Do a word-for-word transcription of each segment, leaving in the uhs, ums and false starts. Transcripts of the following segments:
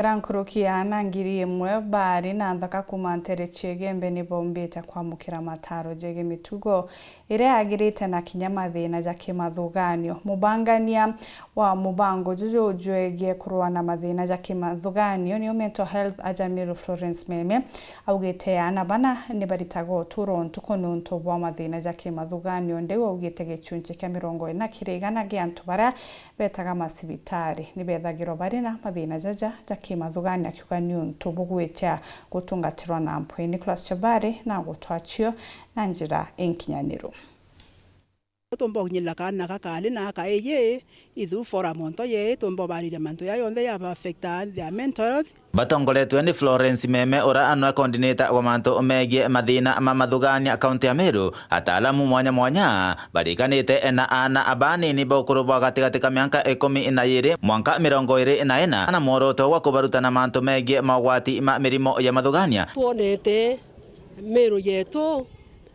Ra nkuruki ya aana ngiri imwe baari na nthaka kuuma nteere cia Igembe ni baumbite kwamukira mataaro jegie mitugo iria yagirite na kinya mathiina ja kimathuganio. Mubangania wa mubango juju jwegie kurua na mathiina ja kimathuganio niyo Mental Health Aja Meru Florence Meme augite aana bana ni baritaga uturo ntuku niuntu bwa mathiina ja kimathuganio. Ndeu augite gicunchi kia mirongo ina kiri igana gia antu baria betaga macibitari ni bethagirwa bari na mathiina jaja ja kimathuganio, akiuga niuntu bugwitia gutungatirwa na mpwi. Nicholas Chabari na gutwachio na njira inkinyaniru. Utumba ukinyirira kaana gaka kaari na gaka iji, ithu forum onto ye itumba ubariria mantu ya yonthe ya affecta their mental health. Batongoretwe ni Florence Meme, ura anwe coordinator wa mantu megie mathiina ma mathugania kaunti ya Meru, ataalamu mwanya mwanya barikanite na aana abanini ba ukuru bwa gatigati ka mianka ikumi na iiri mwanka mirongo iiri na ina, na mworoto wa kubaruta na mantu megie mogwati ma mirimo ya mathugania. Twonete Meru yetu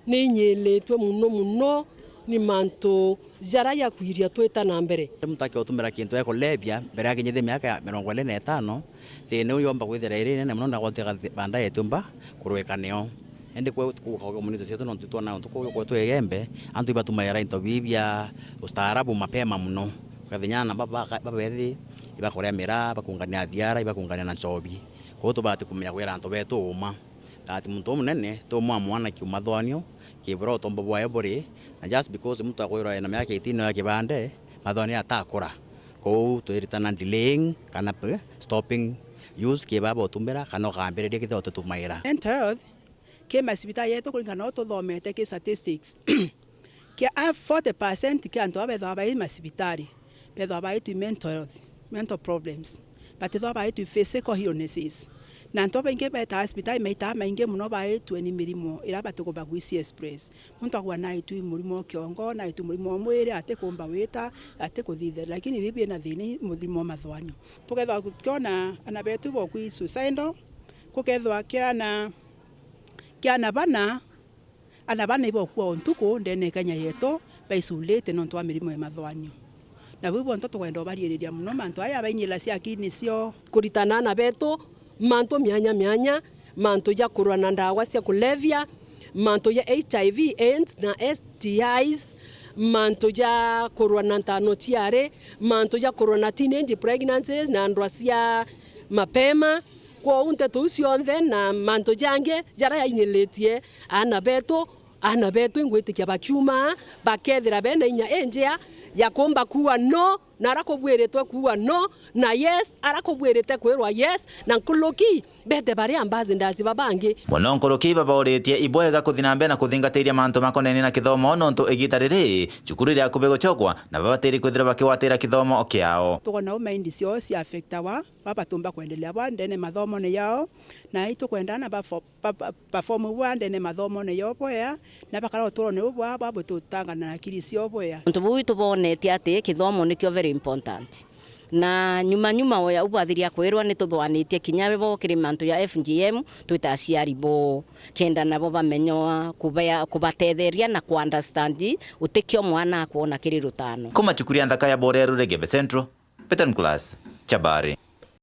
ni inyiritue muno muno ni mantu jaria jakwiria twita na mbere. Muntu akiutumira kintu gia kulevya mbere akinyithia miaka ya mirongo iiri na itano, thiina uyu yomba kwithira iri inene muno na gwatika baadaye tumba kurwika nio. Indi kwe tukuuga uguo munitu cietu nontu twona untu kuu kwetu Igembe, antu ibatumaira into bibi bia ustaarabu mapema muno. Ukathenya na baba, babethi, ibakuria miraa, bakungania thiara, ibakungania na nchobi. Kwou tubati kumenya kwira antu betu uma. That muntu umunene, tumwa mwanaki umathwanio, kibura utombo bwayo buri, na just because muntu akwirwa ena miaka eighteen ya kibande, mathwanio atakura. Kwou twiritana delaying kana p-, stopping use kibaba utumira, kana ukambiriria kithira ututumaira. Mental health, ki macibitari yetu kuringana na uria tuthomete ki statistics. Kia a forty percent kia antu aba bethagwa bai macibitari, bethagwa baitwi mental health, mental problems. Batithagwa baitwi physical illnesses. Na antu babaingi betaa cibitari maitaa maingi muno baitwe ni mirimo iria batigumba gwisi express. Muntu agwa naitwi murimo wa kiongo, naitwi murimo wa mwiri, atikumba wita, atikuthithia. Lakini bibi ena thina i murimo wa mathwanio. Tukethwa tukiona ana betu bokwi suicidal, kukethwa kiana, kiana bana, ana bana ibokua o ntuku ndene Kenya yetu, baisulite nontu wa mirimo ya mathwanio. Na bau bonthe tukwenda ubariiriria muno mantu aya bainyira cia akilini cio. Kuritana ana betu mantu mianya mianya, mantu ja kurwa na ndawa cia kulevya, mantu ja H I V, AIDS na S T Is, mantu ja kurwa na ntano ciari, mantu ja kurwa na teenage pregnancies na ndwa cia mapema. Kwou nteto iu cionthe na mantu jangi jaria yainyiritie aana betu, aana betu ingwitikia bakiuma, bakethira bena inya injea ya kumba kuuga no, na aria kubwiritwe kuuga no, na yes, aria kubwirite kwirwa yes, na nkuruki bete bari ambassadors babangi. Mono nkuruki babauritie ibwega kuthi na mbere na kuthingatiria mantu makonenie na kithomo, nontu igita riri cukuru iri akubi guchokwa na babatiri kwithirwa bakigwatira kithomo kiao. Tukwona u mind ciao cia affectawa, babatumba kwendelea bwa ndene mathomone yao, na itukwenda na bafo-, ba-, ba-, perform bwa ndene mathomone yao bwea, na bakara uturone u bwa, bwa bututangana na akili ciao bwea. Untu buu itubonetie ati kithomo nikio very important. Na nyuma nyuma oya u bwathiria kwirwa nituthwanitie kinya bo kiri mantu ya F G M, twita aciari bo, kenda nabo bamenywa kubea-, kubatetheria na ku understand utikio mwana akwona kiri rutano. Kuma cukuru ya nthaka ya Boreru, Regebe Central, Peter Nicholas Chabari.